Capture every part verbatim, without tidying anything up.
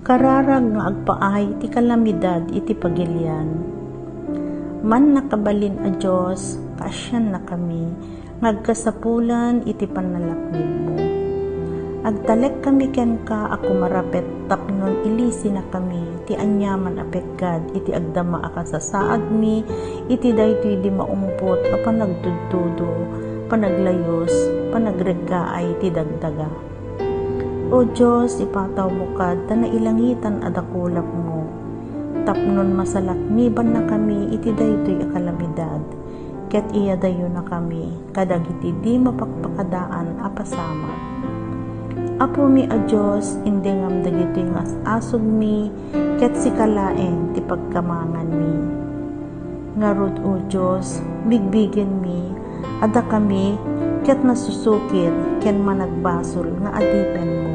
Kararag nga agpaay ti kalamidad iti pagilian. Mannakabalin a Dios, kaasiannakami nga agkasapulan iti pannalaknibmo. Agtalekkami kenka a kumarapet tapnon ilisinakami ti aniaman a peggad iti agdama a kasasaadmi iti daytoy di maumpot a panagtudtudo, panaglayus, panagreggaay ti dagdaga. O Dios, ipatawmo kad ta nailangitan a dakulapmo, tapnon masalaknibannakami iti daytoy a kalamidad, ket iyadayonakami kadagiti di mapakpakadaan a pasamak. Apomi a Dios, indengam dagitoy nga as-asugmi, ket sika laeng ti pagkamanganmi. Ngarud, O Dios, bigbigenmi a dakami ket nasusukir ken managbasol nga adipenmo.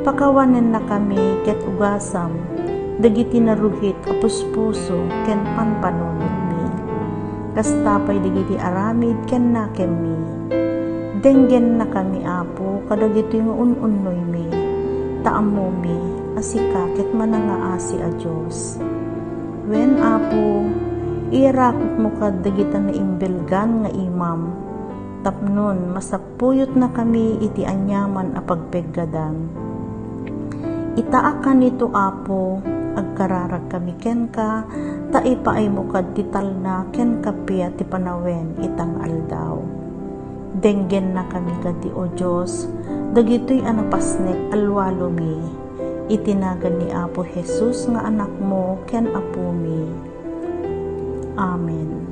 Pakawanennakami ket ugasam dagiti naruhit a puspuso ken panpanunotmi. Kasta pay dagiti aramid ken nakemmi. Denggennakami, Apo, kadagitoy nga un-unnoymi, ta ammomi a sika ket manangngaasi a Dios. Wen, Apo, iyarakutmo kad dagita naimbelgan nga imam, tapnon masapuyotnakami iti aniaman a pagpeggadan. Ita a kanito, Apo, agkararagkami kenka, ta ipaaymo kad ti talna ken kappia ti panawen ita nga aldaw. Denggennakami kadi, O Dios, dagitoy a napasnek a lualomi. Iti nagan ni Apo Jesus nga Anakmo ken Apomi. Amen.